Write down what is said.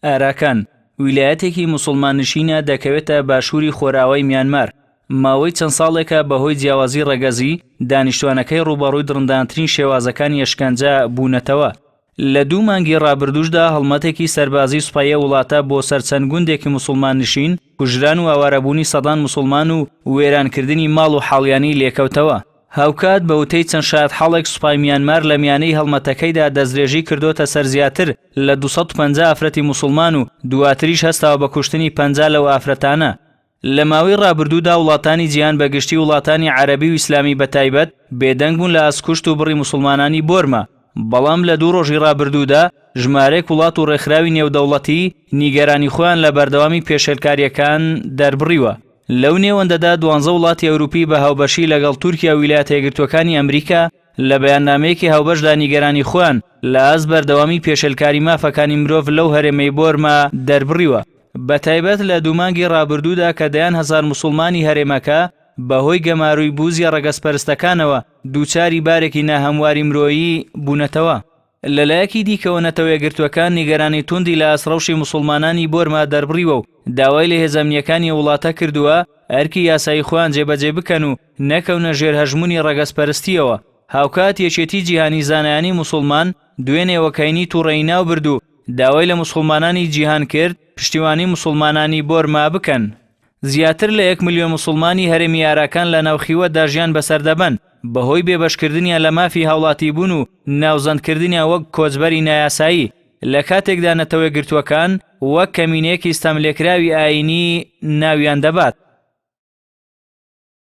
ئاراکان، ویلایەتێکی موسوڵماننشینە دەکەوێتە باشووری خۆرئاوای میانمار، ماوەی چەند ساڵێکە بەهۆی جیاوازی ڕەگەزی، دانیشتوانەکەی ڕووبەڕووی دڕندانەترین شێوازەکانی ئەشکەنجە بوونەتەوە. لە دوو مانگی ڕابردووشدا هەڵمەتێکی سەربازی سوپای ئەو وڵاتە بۆ سەر چەند گوندێکی موسوڵماننشین، کوژران و ئاوارەبوونی سەدان موسوڵمان و وێرانکردنی ماڵ و حاڵیانی لێکەوتەوە. هاوکات بە وتەی چەند شایەتحاڵێک سوپای میانمار لە میانەی هەڵمەتەکەیدا دەستدرێژی کردۆتە سەر زیاتر لە 250 ئافرەتی موسوڵمان و دواتریش هەستاوە بە کوشتنی 50 لەو ئافرەتانە. لە ماوەی ڕابردوودا وڵاتانی جیهان بە گشتی وڵاتانی عەرەبی و ئیسلامی بە تایبەت بێدەنگ بوون لە ئاست کوشت و بڕی موسوڵمانانی بۆرما، بەڵام لە دوو ڕۆژی ڕابردوودا ژمارەیەک وڵات و ڕێکخراوی نێودەوڵەتی نیگەرانی خۆیان لە بەردەوامی پێشێلکارییەکان دەربڕیوە. لەو نێوەندەدا دوانزە وڵاتی ئەوروپی بە هاوبەشی لەگەڵ تورکیا و ویلایەتە یەکگرتووەکانی ئەمریکا لە بەیاننامەیەکی هاوبەشدا نیگەرانی خۆیان لە ئاست بەردەوامی پێشێلکاری مافەکانی مرۆڤ لەو هەرێمەی بۆرما دەربڕیوە، بەتایبەت لە دوو مانگی ڕابردوودا کە دەیان هەزار موسوڵمانی هەرێمەکە بەهۆی گەمارۆی بوزیە ڕەگەزپەرستەکانەوە دووچاری بارێکی ناهەمواری مرۆیی بوونەتەوە. لەلایەکی دیکەوە نەتەوەیەکگرتووەکان نیگەرانی توندی لە ئاست ڕەوشی موسوڵمانانی بۆرما دەربڕیوە و داوای لە هێزە ئەمنییەکانی ئەو وڵاتە کردووە ئەرکی یاسایی خۆیان جێبەجێ بکەن و نەکەونە ژێر هەژموونی ڕەگەزپەرستییەوە. هاوکات یەکێتی جیهانی زانایانی موسوڵمان دوێنێ وەک هەینی توڕەیی ناوبرد و داوای لە موسوڵمانانی جیهان کرد پشتیوانی موسوڵمانانی بۆرما بکەن. زیاتر لە یەک ملیۆن موسوڵمانی هەرێمی ئاراکان لە ناو خیوەتدا ژیان بەسەر دەبەن، بەهۆی بێبەشکردنیان لە مافی هاوڵاتیبوون و ناوزەندکردنیان وەک کۆچبەری نایاسایی، لە کاتێکدا نەتەوەیەکگرتووەکان وەک کەمینەیەکی ستەملێکراوی ئایینی ناویان دەبات.